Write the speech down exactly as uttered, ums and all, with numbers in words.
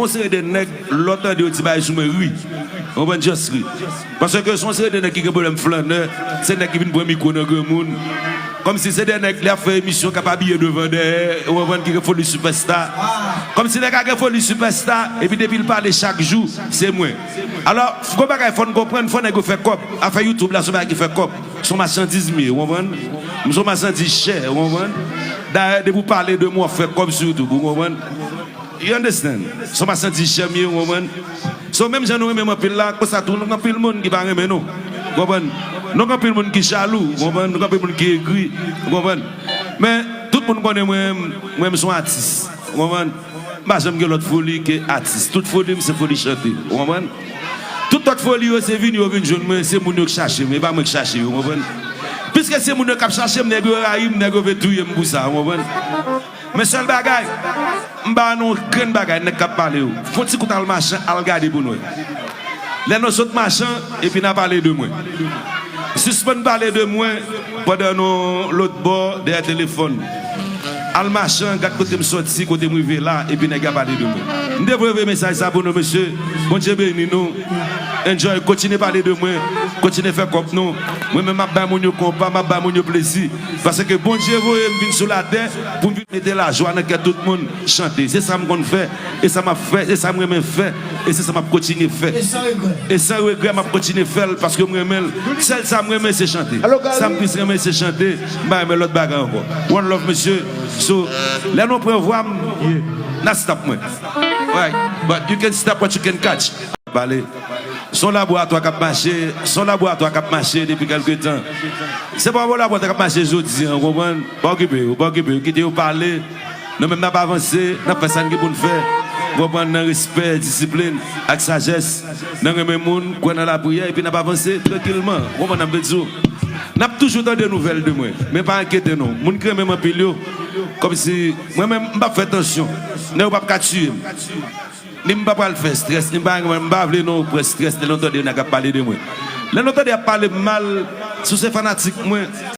Yon seri de nèg, lè w tande yo di bagay sou mwen, ri. Ou konprann? Just ri. Paske se yon seri de nèg ki gen pwoblèm flannè, se nèg ki vin pran mikwo nan granmoun. Kòmsi se de nèg, lè y ap fè emisyon, k ap abiye devan dèyè, ou konprann, ki gen foli sipèsta. Kòmsi nèg la gen foli sipèsta, epi depi l pale chak jou, se mwen. Alò, gon bagay fò n konprann, fò nèg yo fè kòb. Afè YouTube la, se yon bagay ki fè kòb. Se yon machandiz m ye, ou konprann? M se yon machandiz chè, ou konprann? Dayè, depi w pale de mwen, w ap fè kòb sou YouTube, ou konprann? You understand? Se yon machandiz chè m ye, ou konprann? So, menm jan nou renmen m anpil la, konsa tou, nou gen anpil moun ki pa renmen nou. Ou konprann? Nou gen anpil moun ki jalou, ou konprann? Nou gen anpil moun ki egri, ou konprann? Men, tout moun konnen mwen, mwen, m se yon atis, ou konprann? M pa janm gen lòt foli ke atis. Tout foli m, se foli chante, ou konprann? Tout lòt foli yo, se vini yo vin jwenn mwen, se moun yo k chache m, e pa mwen k chache yo, ou konprann? Piske se moun yo k ap chache m, nèg yo rayi m, nèg yo vle touye m pou sa, ou konprann? Men sèl bagay, m pa nan yon grenn bagay nèg k ap pale yo. Fè yon ti kout al machan, al gade pou n wè. Lè nou sot machan, epi n a pale de mwen. Sispann pale de mwen pandan nou lòt bò dèyè telefòn. Al machan, gad kote m sòti, kote m rive la, epi nèg yo ap pale de mwen. M te vle voye mesaj sa pou nou, mesye. Bondye beni nou. Enjoy, kontinye pale de mwen, kontinye fè kòb nou. Mwen menm, m ap bay moun yo konpa, m ap bay moun yo plezi. Paske Bondye voye m vin sou latè pou m vin mete lajwa nan kè tout moun, chante. Se sa m konn fè, e sa m ap fè, e sa m renmen fè, e se sa m ap kontinye fè. E san regrè. E san regrè, m ap kontinye fè l paske m renmen l. Sèl sa m renmen, se chante. Sa m plis renmen, se chante. M pa renmen lòt bagay ankò. One love, mesye. So, lè nou pran vwa m, n a stop mwen. Right. But you can stop what you can catch. Pale. Se yon laboratwa k ap mache, se yon laboratwa k ap mache depi kèlke tan. Se pa yon laboratwa k ap mache jodi a, ou konprann? Pa okipe yo, pa okipe yo, kite yo pale. Nou menm n ap avanse, n ap fè sa n gen pou n fè. Ou konprann? Nan respè, disiplin, ak sajès. Nan renmen moun, kwè nan lapriyè, epi n ap avanse trankilman. Ou konprann sa m vle di w? N ap toujou tande nouvèl de mwen, men pa enkyete nou. Moun ki renmen m anpil yo, kòmsi mwen menm, m p ap fè tansyon. Nèg yo p ap ka tiye m. Ni m pa pral fè strès, ni m pa, m pa vle nou pran strès lè nou tande nèg ap pale de mwen. Lè nou tande y ap pale m mal, si w se fanatik mwen,